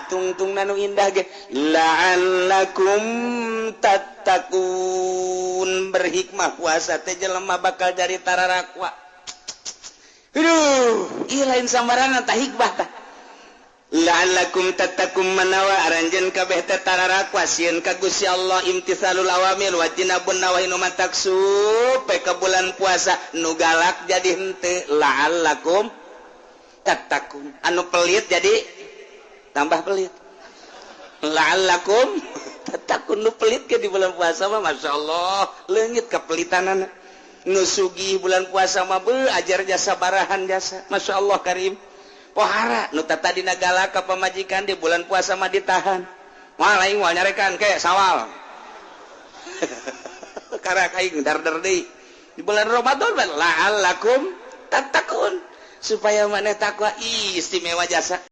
Tungtung nu indah ge la'allakum tattaqun. Berhikmah puasa teh, jelema bakal jadi tararakwa. Aduh, ih, lain sambarangan tah hikmah tah. La'allakum tattaqun, manawa aranjeun kabeh teh tararakwa, sieun ka Gusti Allah, imtithalul awamir wajtinabun nawahi, nu matak supe ka bulan puasa nu galak jadi henteu. La'allakum tattaqun, anu pelit jadi tambah pelit. La'allakum tattaqun, nu pelit ke di bulan puasa mah, Masya Allah, leungit kepelitanana. Nu sugih bulan puasa mah be ajar jasa barahan jasa, Masya Allah karim. Pohara nu tadina galak ka pamajikan, di bulan puasa mah ditahan. Moal, aing moal nyarekan ke sawal karak aing dar-dar deui. Di bulan Ramadan mah la'allakum tattaqun, supaya maneh takwa. Istimewa jasa.